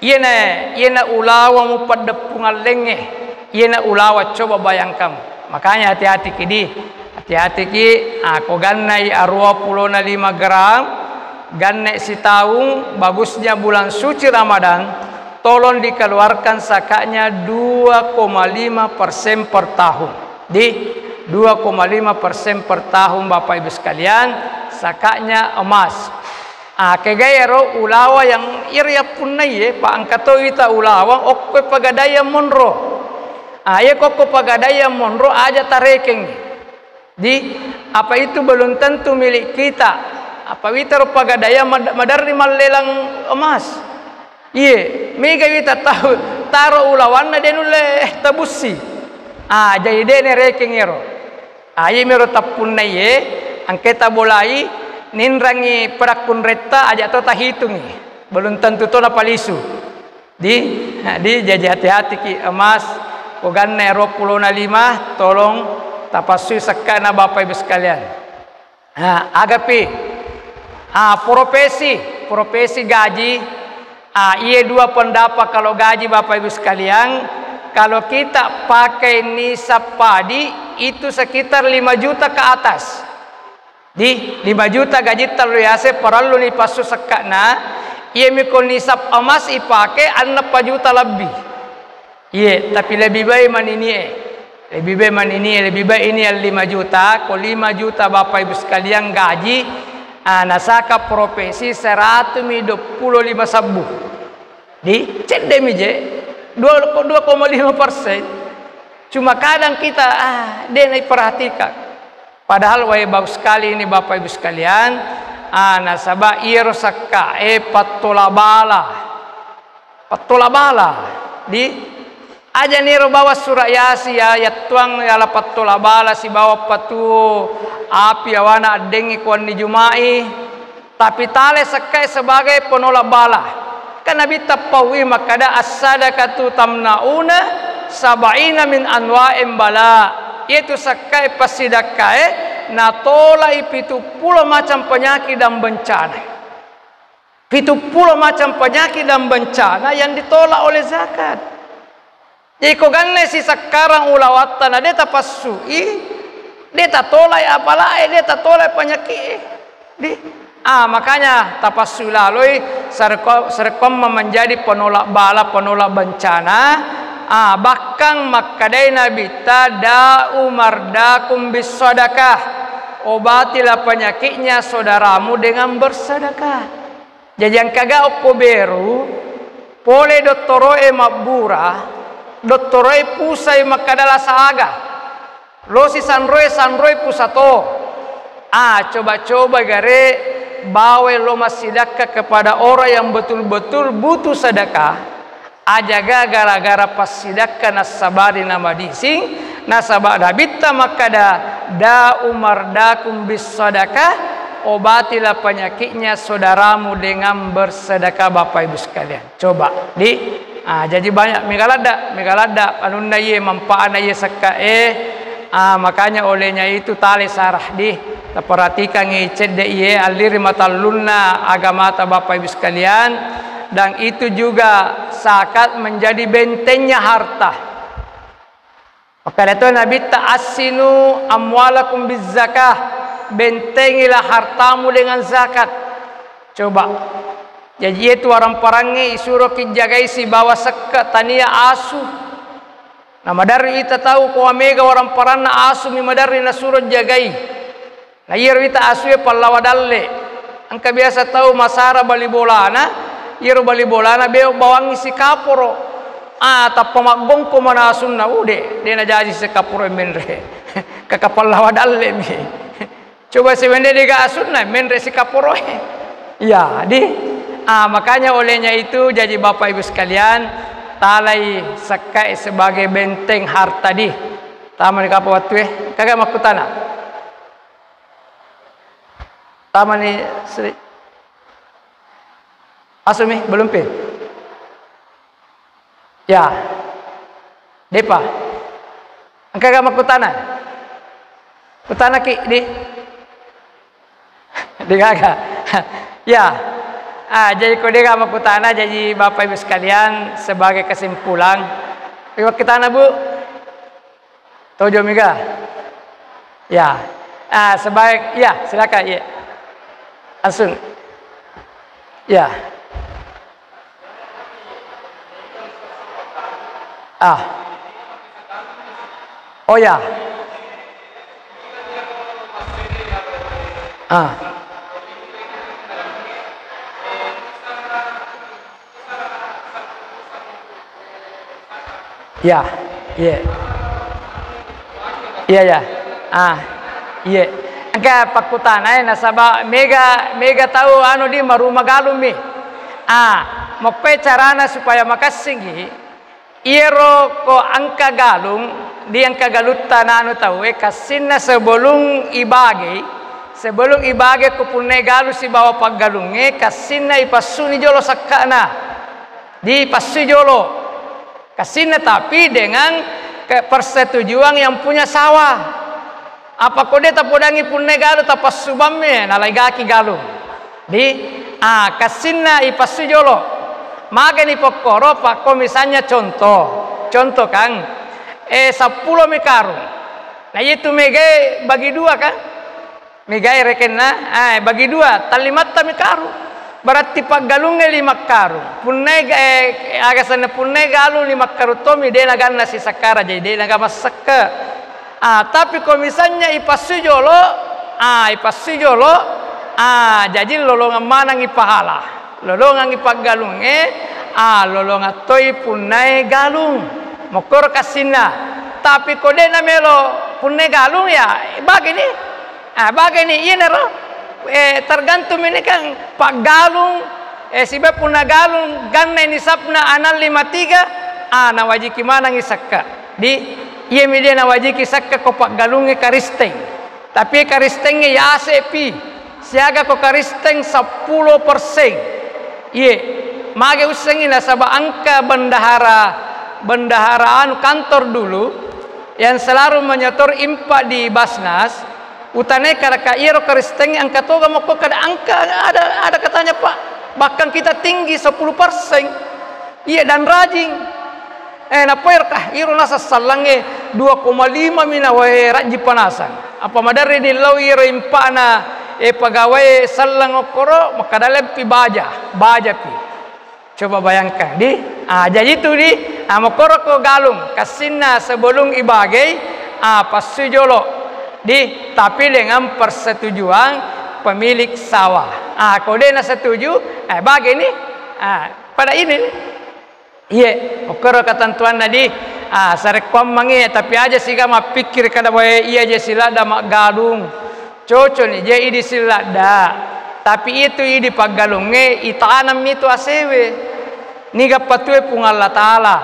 iyana, iyana ulawang mupaddeppungang lengnge, iyana ulawang, coba bayangkan. Makanya hati-hati ki di, hati-hati ki, ah, ko gannai arua pulona lima gram, ganne sitaung, bagusnya bulan suci Ramadan, tolong dikeluarkan zakatnya dua koma lima persen per tahun. Di, dua koma lima persen per tahun, Bapak Ibu sekalian, zakatnya emas. Ah, kegaero ulawa yang iri yappunnai, Pak, engka to wita ulawa okko pagadai yang monro. Ah, iya kokko pagadai yang monro aja tarekeng. Di, apa itu belum tentu milik kita. Apa witaro pagadaya mad-, maderri mallelang emas. Iye, mega wita tau taro ulawanna de nulle tabussi. Ah, jadi de nerekeng ero. Ah, iye mero tappunnaiye, angke tabolai, ninrangi perakkunretta, aja to tahitungi. Belum tentu to napalisu. Di, nah, di, jaji hati-hati ki emas, ko ganna ero pulona lima, tolong tapassui sekkana Bapak Ibu sekalian. Nah, agapi, ah, profesi, profesi gaji, ah, iye dua pendapat kalau gaji Bapak Ibu sekalian, kalau kita pakai nisab padi itu sekitar lima juta ke atas. Di, lima juta gajitta lo yase parellu ni passu sekka'na, iya miko nisab emas ipake enneng pa juta lebbi. Iye, tapi lebih baik maninie. Lebih baik maninie, lebih baik ini yang lima juta, ko lima juta Bapak Ibu sekalian gaji, ah, nasaka profesi seratu mi dua puluh lima sabbu. Di, cedde mi je, dua, dua koma lima persen. Cuma kadang kita, ah, de naiperhatikan. Padahal wae bagus sekali ini Bapak Ibu sekalian, ah, nasaba iyero sakkae pattola bala. Pattola bala. Di, aja niro bawa surah Yasin ya, yattuang yala pattola bala sibawa patuo api awana addengngi kuanni Juma'i. Tapi tale sekkae sebagai penolak bala. Kan Nabitta pauwi makkada, "As-sadaqatu tamna'una sab'ina min anwa'in bala." Iyatu sekkae passidakkae natolai pitu pulo macam penyakit dan bencana. Pitu pulo macam penyakit dan bencana yang ditolak oleh zakat. Jadi ko ganna sisakkarang ulawatta na de tapassui, de tatolai apalae, de tatolai panyakkie. Di, ah, makanya tapassui laloi sarekko-, sarekkoamma menjadi penolak bala, penolak bencana. Ah, bahkan makkadai Nabitta, "Da'u mardakum bis sadakah." Obatilah penyakitnya saudaramu dengan bersedekah. Jaji engkaga okko beru, pole dottoroe mabbura, dottoroe pusai makkada lasa aga. Losi sanroe, sanroe pusato. Ah, coba-coba gare bawai lo massidakka kepada orang yang betul-betul butuh sedekah. Ajaga gara-gara passidakka nassabari namadising, nasaba Nabitta makkada, "Da'u mardakum bis sadakah." Obatilah penyakitnya saudaramu dengan bersedekah, Bapak Ibu sekalian. Coba, di, ah, jadi banyak mega ladda, mega ladda anunna iye, manfaatna iye sekkae. Ah, makanya olehnya itu tale sarah di, taperhatikangi cedde iye alliri matallunna agamata Bapak Ibu sekalian, dan itu juga zakat menjadi bentengnya harta. Makkeda to Nabitta, "Assinu amwalakum biz zakah," bentengilah hartamu dengan zakat. Coba. Jaji, iyatu warang-parangnge isuroki jagai sibawa sekke tania asu. Na maderri ita tau ko mega warang-paranna asu mi maderri nasuro jagai. Na iyaro ita asue pallawa dalle. Engka biasa tau masara bali bolana, iyaro bali bolana beo bawangngi sikaporo. Ah, tappa maggongko mana asunna, ude, de najaji sikaporo menre. Kaka pallawa dalle mi. Coba siwende dega asunna, menre sikaporoe. Ya, di. Ah, makanya olehnya itu, jadi Bapak Ibu sekalian, talai sekkae sebagai benteng harta di. Tamani kapa wattue, kaga makkutana. Tamani Sri. Asumi, belum pi? Ya. Depa. Engkaga makkutana? Kutanaki, di? Degaga. Ya. Ah, jadi ko dega makkutana, jadi Bapak Ibu sekalian, sebagai kesimpulan, iwa kitana, Bu? Tojo mega? Ya. Ah, sebaik, ya, silakan, iya. Langsung. Ya. Ah. Oh ya. Ah. Ya, iya. Iya, ya. Ah. Iye, engka pakkutanae nasaba mega, mega tau anu di maruma galung mi. Ah, mokkoe carana supaya makassingi. Iyaro ko engka galung, di engka galutta nanu tauwe, kassinna sebelum ibagei, sebelum ibage ko punnai galung sibawa paggalungnge, kassinna ipassuni jolo sakka'na. Dipassui jolo. Kassinna tapi dengan ke-, persetujuan yang punya sawah. Apa ko de tapodangi punnai galung tapassu bamme, nalaigaki galung. Di, ah, kassinna ipassu jolo. Magani pokkoro, Pak, ko misalnya contoh. Contoh, Kang. Eh, seppulo mi karung. Nah, itu megai bagi dua, Kang. Megai rekenna, ah, bagi dua, tallimatta mi karung. Berarti paggalungnge lima karung. Punnai ga-, eh, aga senna punnai galung lima karung tomi, de naganna sisakkara, jadi de naga massekke. Ah, tapi ko misalnya ipassui jolo, ah, ipassui jolo, ah, jaji lolongang manengngi pahala. Lolongangngi paggalungnge, ah, lolongang toi punnai galung. Mokkoro kassinna. Tapi ko de namelo punnai galung ya, bagini. Ah, bagini iyanaro. Eh, tergantung ini kan paggalung, eh, siba punna galung ganna ini sapna anang lima tiga, ah, nawajiki manengngi sakka. Di, iya mi dia nawajiki sakka ko paggalungnge Karisteng. Tapi Karistengnge yasepi, siaga ko Karisteng seppulo persen. Iye, mage ussengngi nasaba engka bendahara, bendahara anu kantor dulu yang selalu menyetor infak di Basnas, utane karaka iyaro Karistengnge engka toga mokko kada engka ada, ada katanya, Pak. Bahkan kita tinggi sepuluh persen. Iya, dan rajing. Eh, napoirkah iro nasassallangnge dua koma lima mi nawae rajji panasang. Apa maderri dillau iro impa'na, eh, pegawai sallang okkoro, makkada lempi baja, bajapi. Coba bayangkan, di? Ah, jadi itu, di? Ah, mokkoro ko galung, kassinna sebelum ibagei, ah, passui jolo. Di, tapi dengan persetujuan pemilik sawah. Ah, ko de na setuju, eh, bageni. Ah, pada ini. Iye, okkoro ketentuanna di, ah, sarekkuammengngi, tapi aja siga mappikkiri kada wae iya je siladda maggalung. Cocokni je idi siladda. Tapi itu idi paggalungnge, itanammi tu asewe. Niga patue Puang Allah Ta'ala,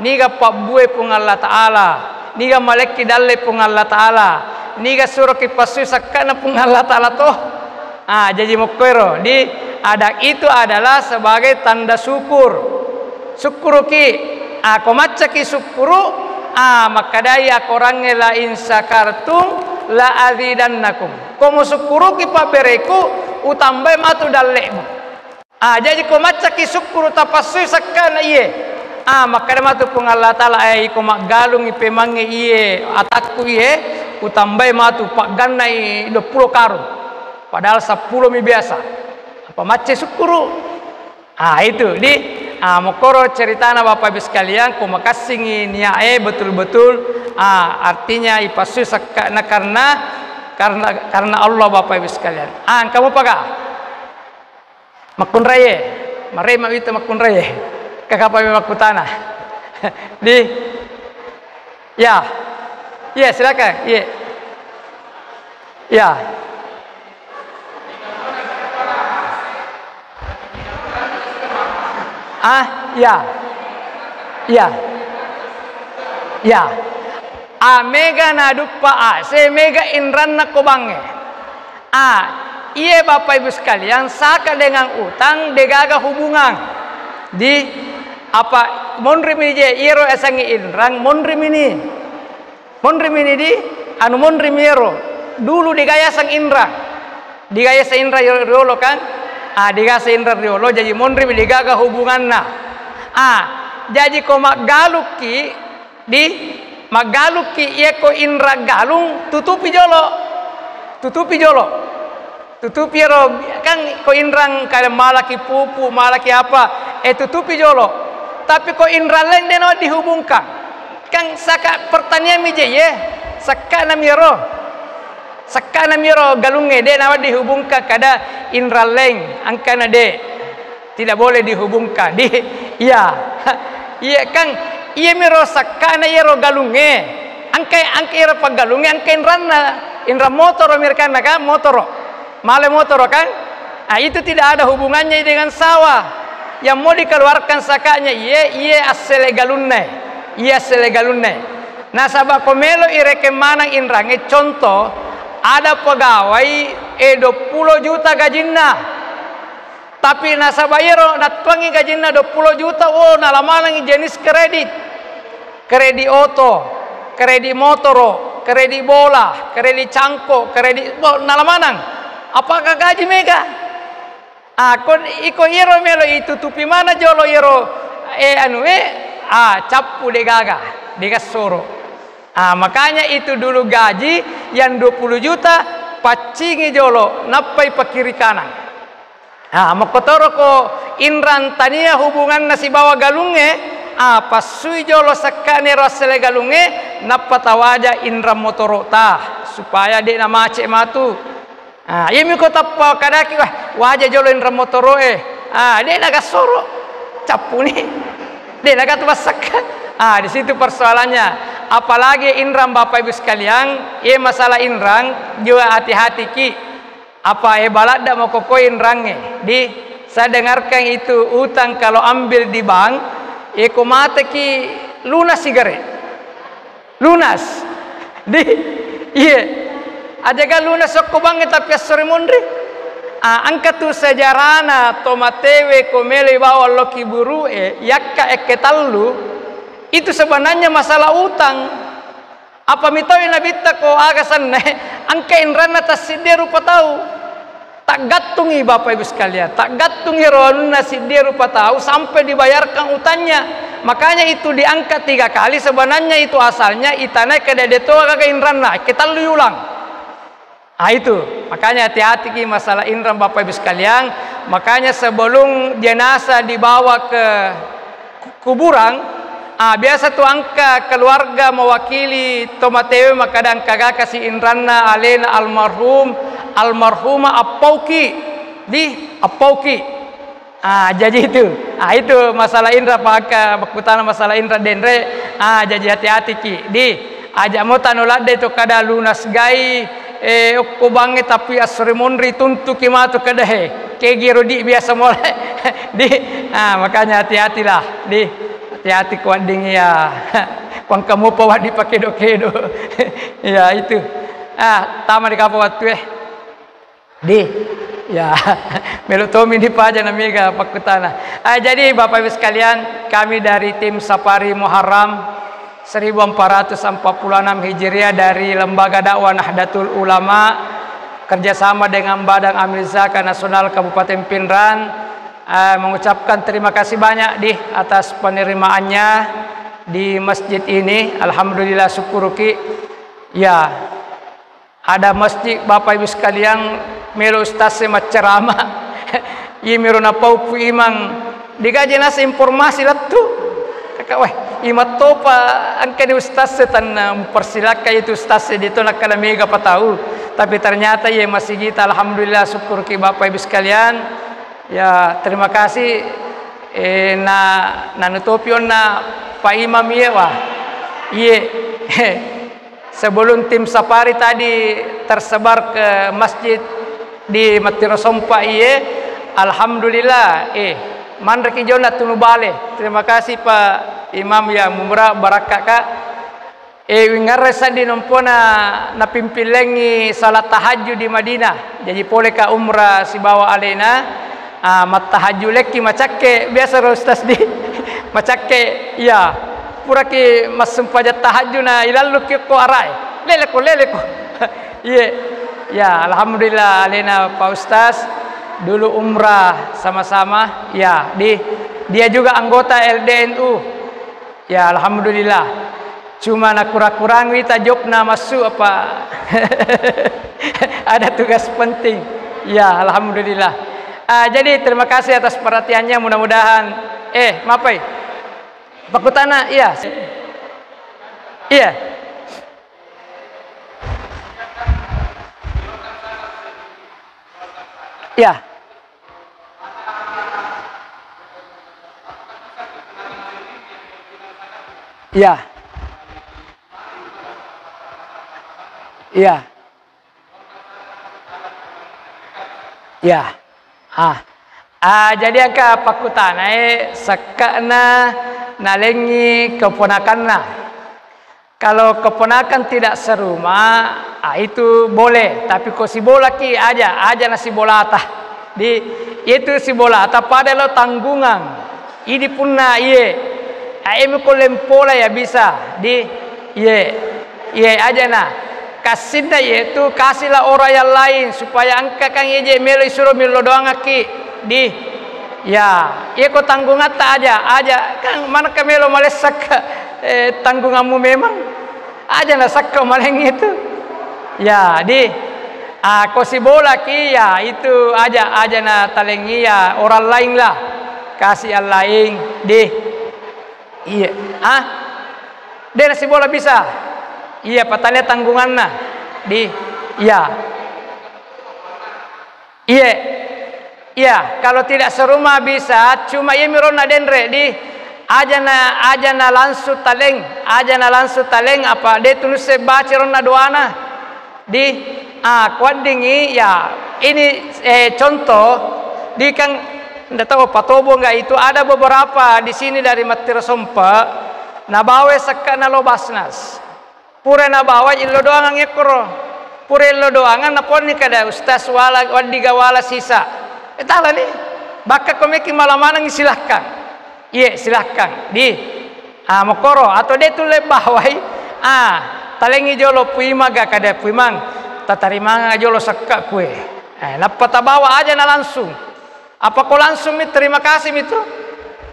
niga pabbue Puang Allah Ta'ala, niga malekki dalle Puang Allah Ta'ala, niga suroki passui sakkana Puang Allah Ta'ala to. Ah, jaji mokkoiro, di, adat itu adalah sebagai tanda syukur. Sukkuruki, ah, ko maccaki sukkuru, ah, makkadai akorangnge, "La in syakartum la azidannakum." Ko musukkuruki pabbereku, utambai matu dalle'mu. Ah, jaji ko maccaki sukkuru tapassui sakkana iye. Ah, makkada matu Puang Allah Ta'ala, "Eh, iko maggalungi pemangnge iye, atakku iye, utambai matu paggannai duappulo karung." Padahal seppulo mi biasa. Apa macce sukkuru? Ah, itu, di, ah, mokkoro ceritana Bapak Ibu sekalian, ko makassingi niae betul-betul, ah, artinya ipassui sakkana karena, karena, karena Allah Bapak Ibu sekalian. Ah, engka mupaga? Makkunraie, marema wita makkunraie. Kakapa mi makkutana? Di, ya, iya, silakan, iya, ya. Ah, ya, ya, ya. Ah, mega naduppa ase, mega inranna ko bangnge. Ah, iye Bapak Ibu sekalian, saka dengan utang degaga hubungan. Di apa monri mi je, iyaro asengnge inrang, monri mi ni. Monri mi ni di, anu monri mi ero. Dulu digayasang inrang. Digayasang inrang riolo kan? Ah, digayasang inrang riolo, jadi monri mi degaga hubunganna. Ah, jadi ko maggalukki, Di, maggalukki, iya ko inrang galung, tutupi jolo. Tutupi jolo. Tutupi ero, kan ko inrang kalian malaki pupu, malaki apa, eh, tutupi jolo. Tapi ko inrang lain de nawedding hubungkang. Kan saka pertanian mi je, ye. Sakkana mi ero. Sakkana mi ero galungnge, de nawedding hubungkang kada inrang lain, angkana de. Tidak boleh dihubungkan. Di, iya. Iya, kan, iya mi ro sakkana iyaro galungnge. Angkai, angkai iyaro paggalungnge, angkai inranna. Inrang motoro, mirkanna kan, motoro. Male motoro kan? Ah, itu tidak ada hubungannya dengan sawah. Yang mau dikeluarkan zakatnya, iye, iye assele galunna. Iye assele galunna. Nasaba ko melo irekeng maneng inrangnge, contoh, ada pegawai, eh, dua puluh juta gajinna. Tapi nasaba iyaro nattuangngi gajinna dua puluh juta, oh, nala manengngi jenis kredit. Kredit oto, kredit motoro, kredit bola, kredit cangko, kredit, bo, nala maneng. Apakah gaji mega? Ah, kon, iko iyaro melo itutupi mana jolo iyaro, eh, anu, eh, ah, cappu de gaga, de gassoro. Ah, makanya itu dulu gaji yang dua puluh juta, paccingi jolo, nappai pakiri kanang. Ah, makkotoro ko inrang tania hubunganna sibawa galungnge, ah, passui jolo sakka'na ero assele galungnge, nappa tawaja inrang motorota, supaya de' namace' matu. Ah, iyami ko tappa kadaki, "Wah, waja jolo inrang motoro'e." Ah, de' nagassoro, cappuni. De' nagatu massakka. Ah, di situ persoalannya. Apalagi inrang, Bapak Ibu sekalian, iye masalah inrang, juga hati-hati ki. Apa e baladda mokokoi inrangnge, di, saya dengarkan itu utang kalau ambil di bank, e ko mateki lunas sigare. Lunas. Di, iye. Ajaga lunas okko bank e tapi assori monri. Ah, engka tu sejarana to matewe ko melo bawang loki buru e, yakka ekke tallu, itu sebenarnya masalah utang. Apa mitoi nabitta ko aga senna, engka inranna tassiddi rupa tau. Taggattungi Bapak Ibu sekalian, taggattungi ro anunna siddi rupa tau sampai dibayarkan utangnya. Makanya itu diangkat tiga kali, sebenarnya itu asalnya itanai kedede toa gaga inranna, ketallu yulang. Ah, itu. Makanya hati-hati ki masalah inrang, Bapak Ibu sekalian. Makanya sebelum jenazah dibawa ke ku-, kuburan, ah, biasa tu engka keluarga mewakili to matewe makkada engka gaka si inranna alena almarhum, almarhumah appauki, di appauki. Ah, jaji itu. Ah, itu masalah inra, pakka makkutana masalah inra denre. Ah, jaji hati-hati ki. Di, aja mo tanu ladde to kada lunas gai, eh, okko bangnge tapi assori monri tuntuki matu kada he. Kegi ro di biasa mole. Di, ah, makanya hati-hatilah. Di, hati-hati ku wedding ya. Kuang kamu pa waddi pakedo-kedo. Ya, itu. Ah, tama di kapa wattu eh. Di, ya, melo tomi dipaja na mega pakkutana. Ah, jadi Bapak Ibu sekalian, kami dari tim Safari Muharram seribu empat ratus empat puluh enam Hijriah dari Lembaga Dakwah Nahdlatul Ulama kerjasama dengan Badan Amil Zakat Nasional Kabupaten Pinrang, eh, mengucapkan terima kasih banyak di atas penerimaannya di masjid ini. Alhamdulillah, syukuruki. Ya, ada masjid, Bapak Ibu sekalian, melo ustaz e maccarama. Iya miro napau pu imang. Digaji nasi informasi lettu. Kaka, weh, imang topa engkani ustaz e tanna mempersilahkan itu ustaz e di tona kada mega patau. Tapi ternyata iya masigita, alhamdulillah, syukur ki Bapak Ibu sekalian. Ya, terima kasih. Eh, na, nanutopi onna Pak Imam iya, wah. Iye. Sebelum tim safari tadi tersebar ke masjid di Mattiro Sompa iye, alhamdulillah, eh, manreki jonna tunu bale. Terima kasih Pak Imam ya, mumura barakka ka. Eh, wingarre seddi nompona napimpillengi salat tahajud di Madinah. Jadi pole ka umrah sibawa alena. Ah, mattahajju lekki macakke, biasa ro Ustaz di macakke, iya. Puraki massempajang tahajju na ilallukki ko arae. Leleko, leleko. Iye. Ya, alhamdulillah alena Pak Ustaz dulu umrah sama-sama. Ya, di, dia juga anggota L D N U. Ya, alhamdulillah. Cuma nakura-kurang wita jobna massu apa ada tugas penting. Ya, alhamdulillah. Ah, jadi terima kasih atas perhatiannya, mudah-mudahan, eh, mapai. Pakutana, iya. Iya. Iya. Iya. Iya. Ya. Ah. Ah, jadi engka pakkutanae, sakke'na nalengngi keponakanna. Kalau keponakan tidak serumah, ah, itu boleh. Tapi ko sibolaki, aja, aja na sibolata. Di, itu sibolata pada lo tanggungan. Idi punna iye. Ah, emi ko lempola ya bisa. Di, iye. Iye aja na. Kassinna iye tu kasihlah orang yang lain supaya engka kan iye je melo isuro millo doangakki. Di, ya, iye ko tanggungatta aja, aja. Kan manakka melo malessakka, eh, tanggunganmu memang. Aja na sakka maleng itu. Ya, di, ah, ko sibolaki, ya, itu aja, aja na talengi, ya, orang lain lah. Kasih yang lain, di. Iya. Ah? De na sibola bisa. Iya, patale tanggunganna. Di, iya. Iye. Iya, kalau tidak serumah bisa, cuma iye mironna denre di aja na, aja na langsung taleng, aja na langsung taleng apa de tunusse baca ronna doana. Di, ah, kuaddingi ya ini, eh, contoh di kan nda tahu Patobo enggak itu ada beberapa di sini dari Mattiro Sompe nabawa sakka na lo Basnas. Pura nabawa illo doangang ekkoro. Pura illo doangang naponni kada ustaz wala waddiga wala sisa. E, tala ni. Bakka komeki mala maneng silahkan. Iye, silahkan. Di. Ah, mokoro atau de tulle bawai. Ah, talengi jolo puimaga kada puimang. Tatarimanga jolo sakka kue. Eh, nappa tabawa aja na langsung. Apa ko langsung mi terima kasih mi tu?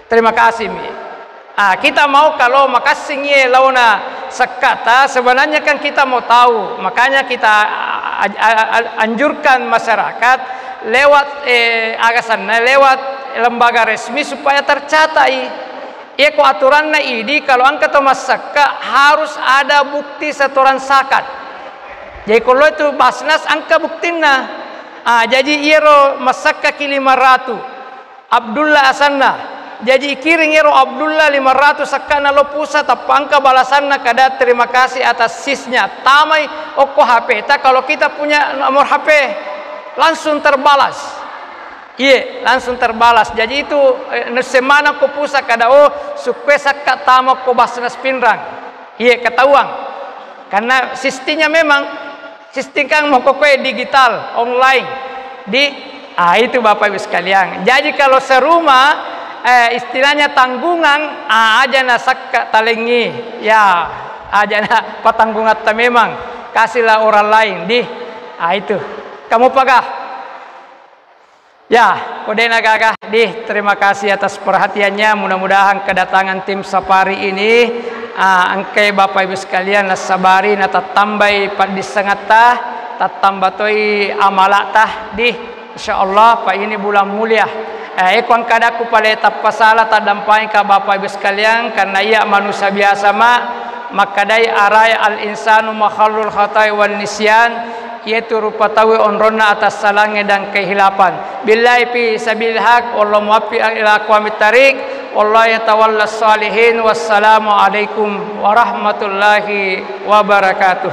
Terima kasih mi. Ah, kita mau kalau makassing iye launa sekkata, sebenarnya kan kita mau tahu. Makanya kita, ah, ah, ah, anjurkan masyarakat lewat, eh, agasanna, lewat lembaga resmi supaya tercatat i. Iya ko aturanna idi kalau engka to massakka harus ada bukti setoran zakat. Jadi kalau itu Basnas engka buktinna. Ah, jadi iyaro massakka ki lima ratu. Abdullah asanna. Jaji ikiring ero Abdullah lima ratus sakkana lo pulsa, tappa engka balasanna kada terima kasih atas sisnya. Tamai okko H P ta, kalau kita punya nomor H P langsung terbalas. Iye, langsung terbalas. Jaji itu, eh, nusse maneng ko pulsa kada, oh, sukkue sakka tama ko Basnas Pinrang. Iye, ketahuan. Karena sistemnya memang Sistem kan mokkokoe digital, online. Di, ah, itu Bapak Ibu sekalian. Jadi kalau serumah, eh, istilahnya tanggungan, ah, aja na sakka talengi. Ya, aja na patanggungatta memang. Kasihlah orang lain. Di, ah, itu. Kamu pagah. Ya, ko de'na gaga di, terima kasih atas perhatiannya. Mudah-mudahan kedatangan tim safari ini, ah, engkai Bapak Ibu sekalian nassabari, natattambai paddissengatta, tattamba toi amalata di, insyaallah, pa ini bulan mulia. Eh, eko engka adakku pale tappasala, taddampengka Bapak Ibu sekalian, karena iya manusia biasa ma, makkadai arai al insanu makhallul khatai wan nisyan, Iyatu rupa tauwe onronna atassalangnge dan kehilapan. Billahi fi sabilil haq, wallahu muwaffiq ila aqwamit thariq, wallahu yatawalla shalihin. Wassalamu alaikum warahmatullahi wabarakatuh.